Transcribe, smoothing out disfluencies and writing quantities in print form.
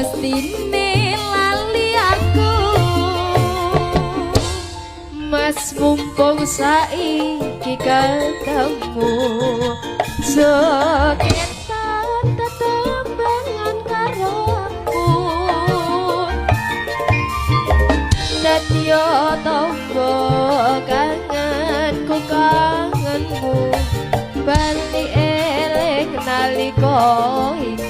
Mestine lali aku. Mas, mumpung saiki ketemu, jogetan tetembangan karo aku. Dadi tombo kangenku, kangenmu, bali eling nalika iku.